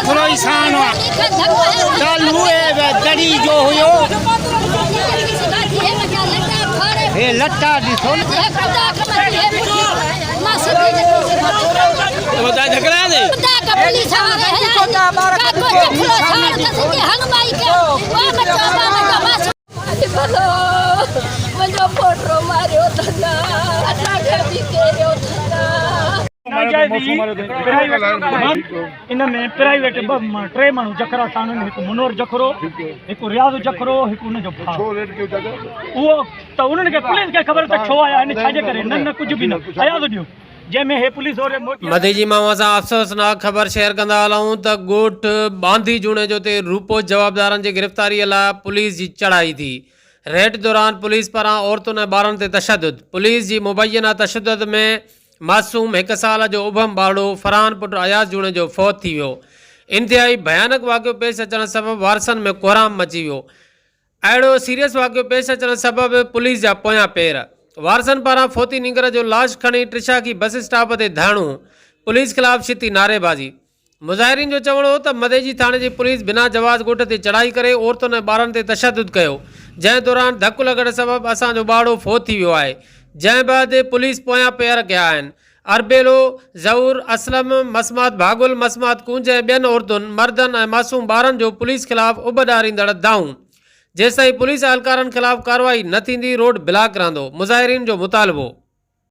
جکرو ئي ساڻ آ. چالو اي دڙي جو هيو. هي لٽا ڏسو نه. ان ۾ پرائيويٽ ٻه ٽي ماڻهو جکرا ساڻ آهن هڪ منور جکرو هڪ رياض جکرو هڪ ان جو ڀاء اهو ته انهن کي پوليس کي خبر ته ڇو آيا آهن ڇا جي ڪري نه نه ڪجهه به نه اياز ڏيو جنهن ۾ هي پوليس واري موٽي مديجي مان اوهان سان افسوسناڪ خبر شيئر ڪندا هلون ته ڳوٺ ٻانڌي جوڻيجو تي روپوش جوابدارن جي گرفتاري لاء پوليس جي چڙهائي ٿي ريڊ دوران پوليس پاران عورتن ۽ ٻارن تي تشدد پوليس جي مبينا تشدد ۾ معصوم هڪ سال جو ابهم ٻارڙو فرحان پٽ اياز جوڻيجو فوت ٿي ويو انتهائي ڀيانڪ واقعو پيش اچڻ سبب وارثن ۾ ڪهرام مچي ويو اهڙو سيريس واقعو پيش اچڻ سبب پوليس جا پويان پير، وارثن پاران فوتي نينگر جو لاش کڻي ٽشاڪي بس اسٽاپ تي ڌرڻو، پوليس خلاف ڇتي نعريبازي. مظاهرين جو چوڻ هو ته مديجي ٿاڻي جي پوليس بنا جواز ڳوٺ تي چڙهائي ڪري عورتن ۽ ٻارن تي تشدد ڪيو، جنهن دوران ڌڪ لڳڻ سبب اسان جو ٻارڙو فوت ٿي ويو آهي، جنهن بعد پوليس پويان پير ڪيا آهن. اربيلو، ظهور، اسلم، مسمات ڀاڳل، مسمات ڪونج ۽ ٻين عورتن، مردن ۽ معصوم ٻارن جو پوليس خلاف اڀ ڏاريندڙ دانهون، جيستائين پوليس اهلڪارن خلاف ڪارروائي نه ٿيندي روڊ بلاڪ رهندو، مظاهرين جو مطالبو.